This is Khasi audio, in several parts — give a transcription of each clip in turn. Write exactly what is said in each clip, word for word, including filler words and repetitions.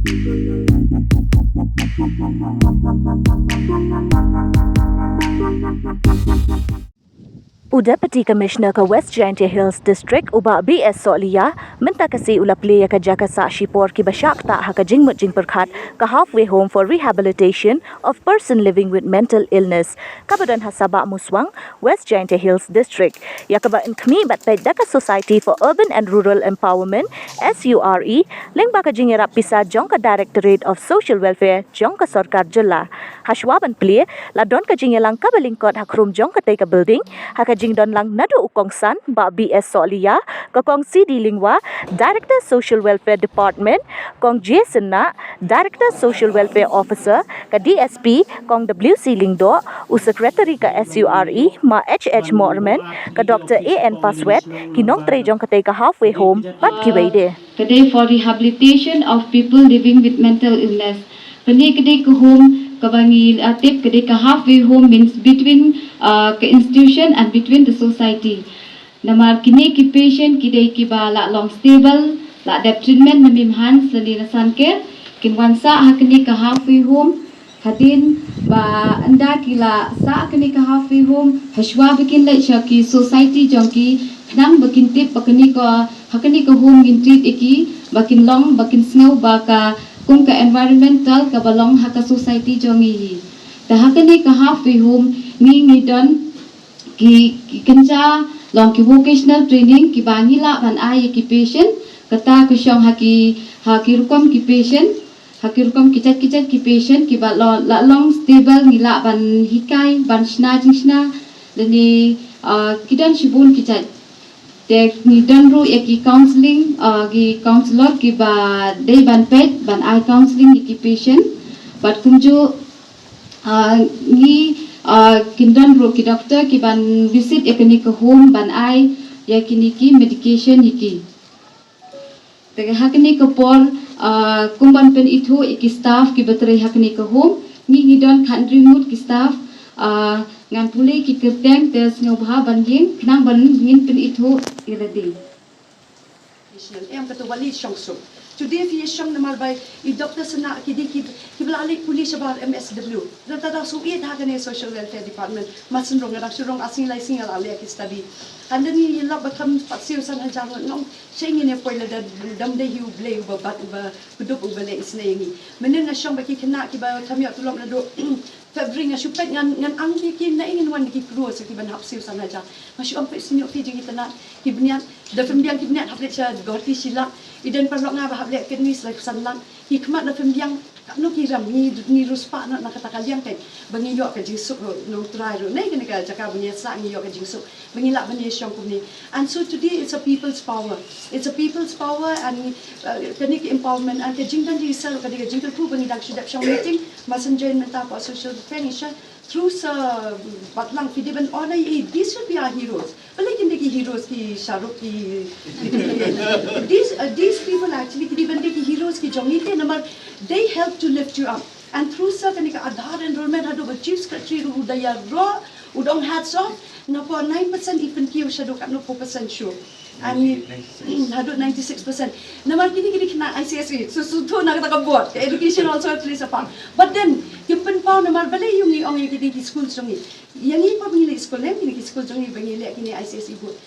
U Deputy Commissioner ka West Jaintia Hills District, u Bah B S Sohliya, mynta ka sngi u la plie ïa ka jaka sah shipor kiba shah ktah ha ka jingmut jingpyrkhat ka Halfway Home for Rehabilitation of Person Living with Mental Illness, kaba don ha Sabah Muswang, West Jaintia Hills District, ïa kaba yn khmih bad peit da ka Society for Urban and Rural Empowerment, S U R E, lyngba ka jingïarap pisa jong ka Directorate of Social Welfare jong ka sorkar jylla. Hashwa ban plie, la don ka jingïalang kaba lyngkot ha khrum jong katei ka building, ha ka jingdon lang naduh u kongsan Bah B S Sohliya, ka Kong C D Lyngwa, Director Social Welfare Department, Kong Jason Nah, Director Social Welfare Officer, ka D S P, Kong W C Lyngdoh, u Secretary ka S U R E, Ma H H Mohrmen, ka Doctor A N Paswet, ki nongtrei jong katei ka Halfway Home, bad kiwei de. Ka dei for rehabilitation of people living with mental illness. Kane ka dei ka home kaba ngi la tip ka dei ka halfway home, means between, uh, ka institution and between the society. Namar kine ki patient ki dei kiba la long stable, la dep treatment na Mimhan lane na Sankey, kin wan sah ha kane ka halfway home, hadien ba ynda ki la sah kane ka halfway home, hashwa ba kin leit sha ki society jong ki, khnang ba kin tip ba kane ka, ha kane ka home ngin treat ïa ki, ba kin long, ba kin sngew ba ka kum ka environmental kaba long ha ka society jong ngi hi. Te ha kane ka halfway home ngi ngi don ki, ki kynja long ki vocational training kiba ngi lah ban ai ïa ki patient, kata ka shong ha ki, ha ki rukom ki patient, ha ki rukom ki jait ki jait ki patient kiba la, la long stable, ngi lah ban hikai, ban shna jingshna, lane, ah, ki don shibun ki jait. Te ngi don ruh ïa ki counselling, ah, ki counselor kiba dei ban peit, ban ai counselling ïa ki patient. Bad kumjuh, ah, ngi, ah, kin don ruh ki doctor kiban visit ïa kine ki home ban ai ïa kine ki medication ïa ki. Te ha kane ka por, ah, kum ban pynithuh ïa ki staff kiba trei ha kane ka home, ngi ngi don khathynriew ngut ki staff, ah, ngan pule ki kyrteng te sngewbha ban ïeng khnang ban ngin pynithuh ïa lade. Em ka to wali shong suk. Today phi shong namar bai i Doctor Sana ki dei ki, kiba la leit pule shabar M S W. Nangta da shu ïa da kane Social Welfare Department. Mar shu rong, nga dang shu rong ar sngi lai sngi nga la leh ki study. Hynda ngi ïalap ba kham pat siew san hajar ngut, nga ong shei ngin ïa poi lada ym dei hi U Blei uba bat, uba kdup, uba leh isynei ïa ngi. Mynnin nga shong bad ki khynnah kiba kham ïoh tulop naduh February, nga shu peit, ngan, ngan ang ki, ki na ïing, ngin wan ki crew sa kiban hap siew san hajar. Nga shu ong peit sniew phi jingïatynnad ki bniat, da pynbiang ki bniat hap leit sha Guwahati shi lak. I don paralok nga ba hap leit academy sa lai phew san lak. Ki khmat da pynbiang, katno ki ram, ngi, ngi riewspah na, na kata ka liang, peit ba ngi ïoh ka jingsuk ruh, nongtrai ruh. Nai kane ka jaka ba ngi ïa sah ngi ïoh ka jingsuk ba ngi lah ban ïa shong kumne. And so today it's a people's power. It's a people's power and, uh, kane ka empowerment and ka jingdon jingïaseng ruh ka dei ka jingkyrkhu ba ngi dang shu dep shong meeting, mar shu join mynta ka social welfare ngi sha through sa Batlang, phi dei ban honor, eh, these should be our heroes. Balei kin dei ki heroes ki Shah Rukh ki, these, uh, these people actually ki dei ban dei ki heroes ki jong ngi te namar they help to lift you up. And through sa kane ka Aadhaar enrollment haduh ba Chief Secretary ruh u da ïaroh, u da ong hats off, na por nine percent i pynkiew shaduh katno four percent shuh. Ani haduh ninety-six percent. Namar kine ki dei khynnah I C S E. So, so to na kata ka board, ka education also plays a part. But then, kim pynpaw namar balei ïa ngi ong ïa kine ki school jong ngi. Ïa ngi pa ba ngi leh school, ne kine ki school jong ngi ba ngi leh kine I C S E board.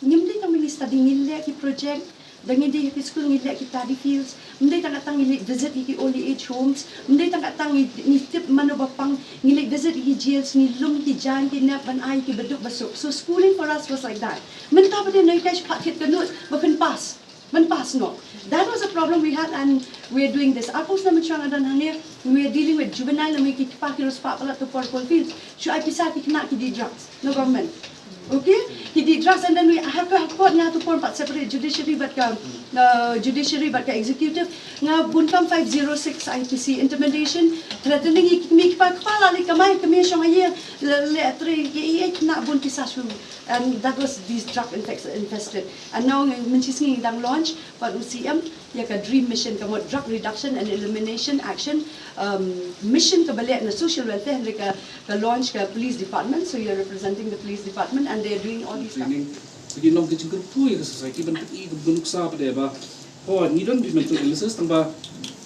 Ngim dei tang ba ngi study, ngi leh ki project. Da ngi dei ha ki school ngi leh ki paddy fields. Ym dei tang katne ngi leit visit ïa ki old age homes. Ym dei tang katne ngi, ngi tip mano ba pang, ngi leit visit ïa ki jails, ngi lum ki jaiñ ki nep ban ai ki baduk basuk. So schooling for us was like that. Mynta pat de noi kai shu pat thied kano ba phin pass. Ban pass noh. That was a problem we had and we're doing this. Arphew snem mynshuwa nga don hangne, we're dealing with juvenile, namar ki kpa ki riewspah palat to por coal fields. Shu ai pisa ki khynnah ki die drugs. No government. Okay? Ki die drugs and then we have to have court, nga to por pat separate judiciary bad ka, uh, judiciary bad ka executive. Nga bun kam five zero six I P C, intimidation, threatening, i kmie kpa, kpa la leit kamai, kmie shong ha ïing, le, le, tre, i, i, i, khynnah bun pisa shu. And that was these drug infex-, infested. And now, uh, mynshisngi ngi dang launch pat u C M ïa ka DREAM mission, ka mut Drug Reduction and Elimination Action, um, Mission kaba leh na social welfare, hynrei ka, ka launch ka police department, so you're representing the police department and they're doing all these stuff. Training. Ki long ki jingkyrkhu ïa ka society ban pyni ka nuksa pat de ba, hooid, ngi don ki mental illnesses, tang ba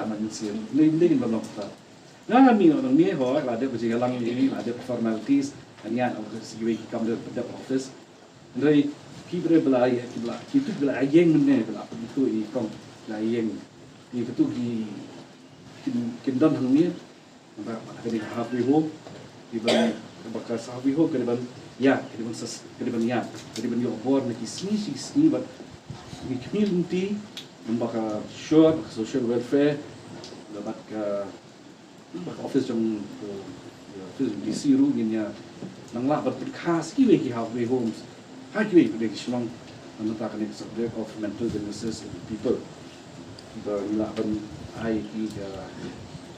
ïa man sien. Ni ni ban long ta. Nga ngan mi ngan mi ho la dep jingïalang ïa i, la dep formalities, ngan ïa ngan office, kiwei ki kam dep dep office. Hynrei ki briew ba la ïa, ki ba la, ki tu ba la ïeng mynne, ba la pyntu i kong, la ïeng. Ki tu ki kin, kin don hangne. Ba ka dei halfway home. Ki ban, ba ka halfway home ka dei ban ïa, ka dei ban sas, ka dei ban ïa, ka dei ban ïoh bor na ki sngi shi sngi bad ki khmih lynti, ba ka sure, ba ka social welfare, bad ka, bad ka office jong, eh, office jong D C ruh ngin ïa nang lah ban pynkhas kiwei ki halfway homes. Ha kiwei kiwei ki shnong, na ka bynta kane ka subject of mental illnesses in people. Ba ngi lah ban ai ki ka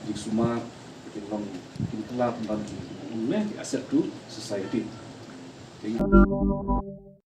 jingsumar, ki long, ki kylla pynban ki, ki asset to society. Thank you.